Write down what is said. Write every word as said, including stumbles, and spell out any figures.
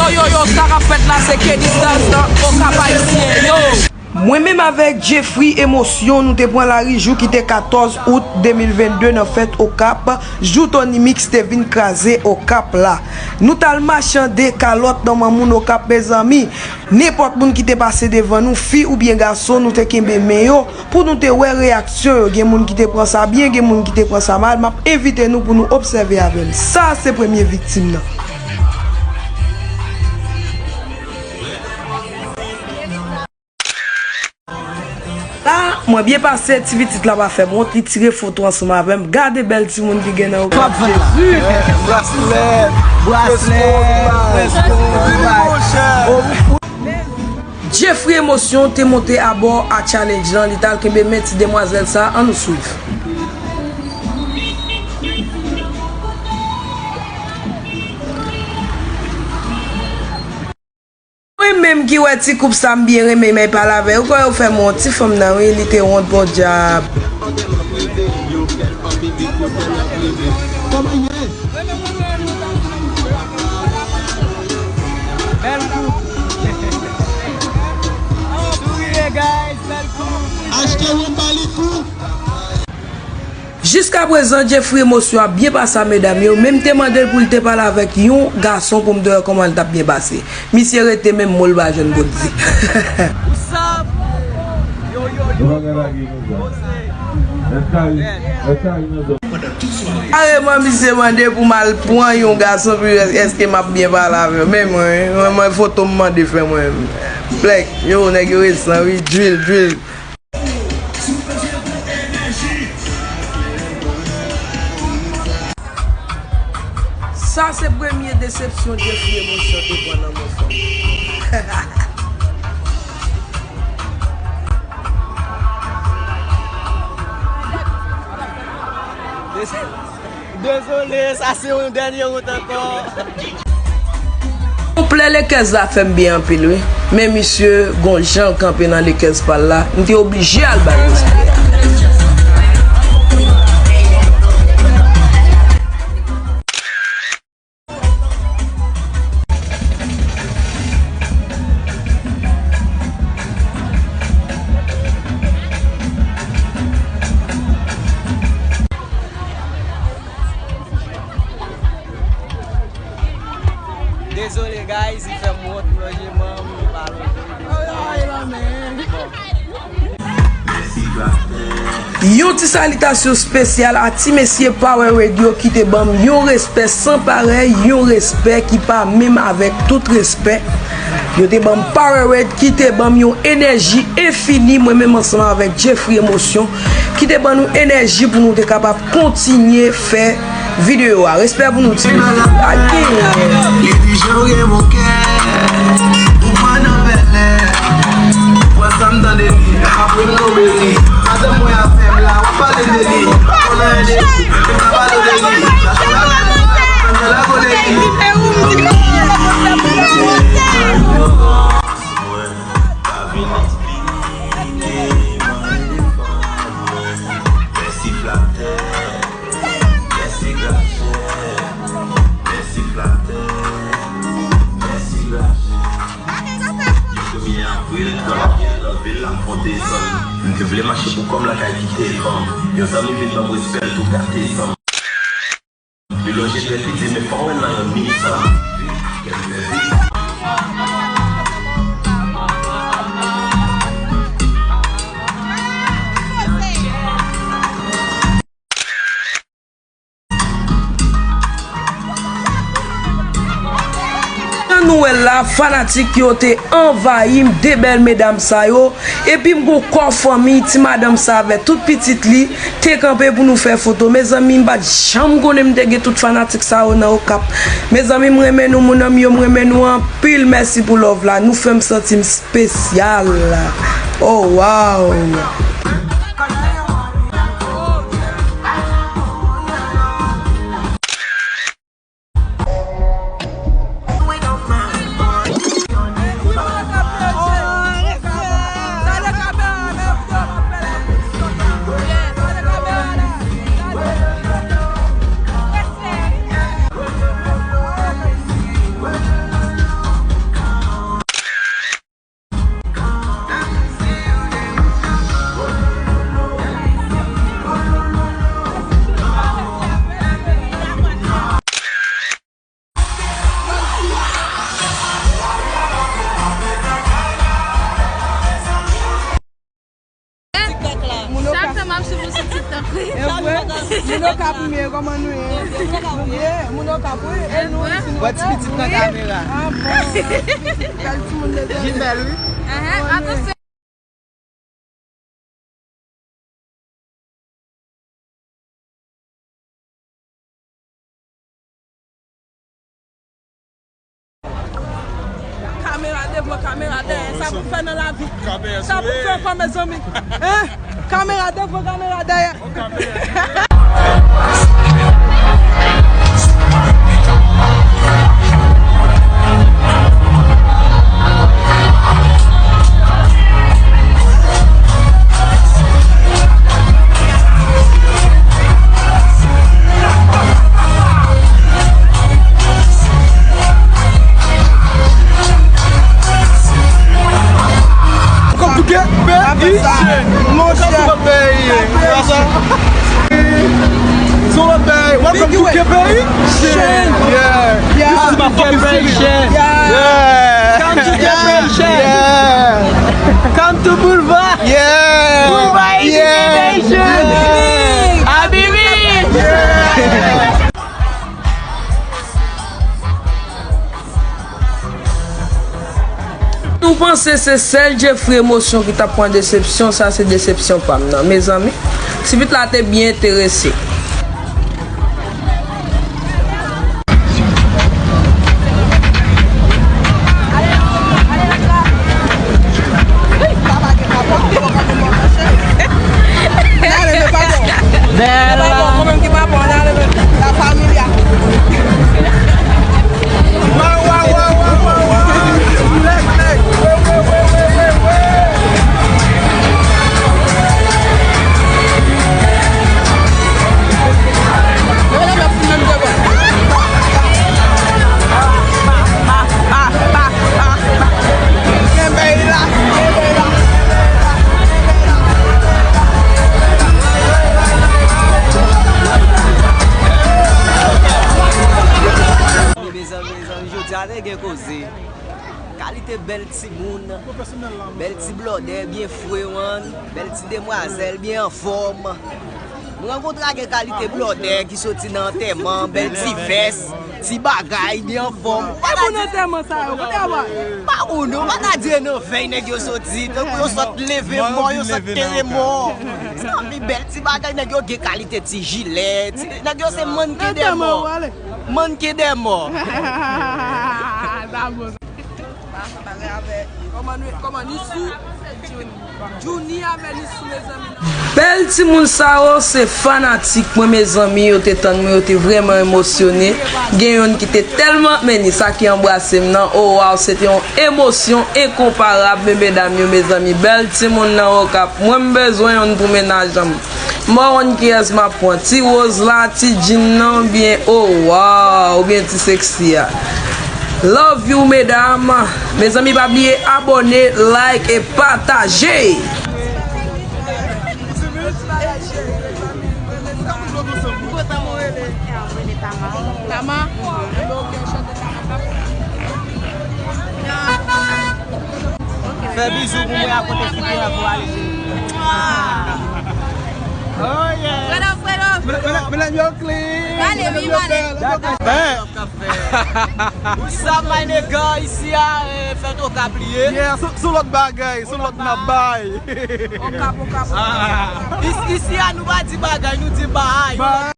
Yo, yo, sa k ap fèt la, se Kenny Stars nan Okap Ayisyen, yo. Mwen menm avèk Jeffrey Emosyon, nou te pran lari jou ki te katòz out de mil vennde nan fèt Okap, jou Tony Mix te vin kraze Okap la. Nou t al machande kalòt nan men moun Okap, mezanmi. Nenpòt moun ki te pase devan nou, fi oubyen gason, nou te kenbe men yo pou nou te wè reyaksyon yo. Gen moun ki te pran sa byen, gen moun ki te pran sa mal. M ap envite nou pou nou obsève avè m. Sa se premye viktim nan. La, mwen byen pase, ti pitit la pa fè m wont, li tire foto ansanm avè m. Gade bèl timoun ki gen nan yo. Jezi! Braslè, braslè, Jeffrey Emosyon te monte abò a challenge lan, li t al kenbe men ti demwazèl sa, ann nou swiv. Mwen menm ki wè ti koup sa m byen renmen, men pale avè yo, kwè yo fè m wont, ti fanm nan wi, li te wont podyab. Bèl koup. Sourire, guys, bèl koup. Achte wonn ba li kou. Jiskaprezan, Jeffrey Emosyon ap byen pase a medam yo, men m te mande l pou l te pale avèk yon gason pou m te wè kòman l t ap byen pase. Misye rete menm mo l pa jwenn pou l di. Kareman, misye mande pou m al pran yon gason pou èske m ap byen pale avè l. Men mwen, mwen, mwen foto m mande fè mwen. Plèk, yo, nèg yo resan, wi, djwil, djwil. Sa se premye desepsyon Jeffrey Emosyon te pran nan men fanm. Dezole, sa se yon dènye wont ankò. Konplè Lakers la fè m byen anpil wi. Men misye gon jan l kanpe nan Lakers pa l la, m te oblije al ba l respè a. Dezole, guys, li fè m wont, lonje manm, li pa lonje. Bon. Yon ti salitasyon espesyal a ti mesye Powerade yo ki te ban m yon respè san parèy, yon respè ki pa menm avèk tout respè. Yo te ban m Powerade ki te ban m yon enèji enfini, mwen menm ansanm avèk Jeffrey Emosyon, ki te ban nou enèji pou nou te kapab kontinye fè videyo a. Respè pou nou, ti mesye. Ake! Li di jan w gen bon kè, ou pran nan bèlè. Ou pran sa m tande li, apre m tonbe li. Madanm mwen avè m la, w ap pale de li. Ou konnen anyen de li, men m ka pale w de li. Sa se la, sa se la, konnen li. Mwen pa vin eksplike mwen devan mwen. Mèsi flatè, mèsi grajè, mèsi flatè, mèsi grajè. Yon premye avril, nan vil, nan vil Lafontaine, m te vle mache pou kò m lakay kite fanm. Yon zanmi vin ban m respè l tou gate san. Li lonje dwèt li di, men fò mwen nan yon minit sa. Jan nou wè l la, fanatik yo te anvayi m, de bèl medam sa yo. Epi m gon kò fanmi, ti madanm sa avèk tout pitit li te kanpe pou nou fè foto. Mezanmi, m pa t janm konnen m te gen tout fanatik sa yo nan Okap. Mezanmi, m renmen nou, moun an m yo, m renmen nou anpil. Mèsi pou love la. Nou fè m santi m espesyal. Oh, wow! Moun Okap, wi, kòman nou ye? Nou byen, moun Okap, wi. E nou, isi nou Okap? Wè ti pitit nan kamera. Ah bon. Bèl timoun de Jimèl, wi. Kamera devan, kamera dèyè, sa pou fè nan lavi. Sa pou fè ankò, mezanmi. Hein? Kamera devan, kamera dèyè. Welcome to K P I. Monchè. Welcome to K P I. It's all about, welcome to K P I. Yeah. This is my fucking city. Yeah. Come to K P I. Yeah. Come to Boulevard. Yeah. Boulevard Education. Habibi. Yeah. Nou panse se sèl Jeffrey Emosyon ki t ap pran desepsyon, sa se desepsyon pa m nan. Mezanmi, ti pitit la te byen enterese. Bèl. La familia. Wa, wa, wa, wa, wa, wa. Lèk, lèk. Wè, wè, wè, wè, wè, wè. Kenbe la, kenbe la. Mezanmi, mezanmi, jodi a te gen koze. Kalite bèl timoun, bèl ti blòdè, byen fre, man, bèl ti demwazèl, byen anfòm. M rankontre ak kalite blòdè ki soti nan antèman, bèl ti vès, ti bagay, byen anfòm. Ou pa ta di antèman sa yo, kote yo pral? Pa konnen, ou pa ta di e nan vèy nèg yo soti, tankou yo sot leve mò, yo sot tere mò. Se anvi bèl ti bagay, nèg yo gen kalite ti jilè, ti, nèg yo se mannken dè mò. Mannken dè mò. Sa bon. Kòman nou, kòman Nissou? Juni avè Nissou, mezanmi, non? Bèl timoun sa yo, se fanatik mwen, mezanmi, yo te tann mwen, yo te vrèman emosyone. Gen youn ki te tèlman, men ni sa ki anbrase m nan, oh wow, se te yon emosyon enkonparab, men medam yo, mezanmi, bèl timoun nan Okap, mwen m bezwen youn pou mennaj an m. Mawon kiyès m ap pran? Ti Rose la, Ti Jean nan, oubyen, oh wow, oubyen Ti Sexy a? Love you, medam. Mezanmi, pa bliye abòne, like e pataje. Tama? Fè bizou pou mwen a kote figi an pou ale. Oh yeah. Fredo, Fredo. Medam, medam yo clean. Pale, wi, pale. Ben. Sa my nigga, isi a, eh, fèt Okap li ye. Yeah, sou, sou lòt bagay, sou lòt n ap bay. Okap, Okap, Okap. Ah. Is-, isi a nou pa di bagay, nou di bay. Bay.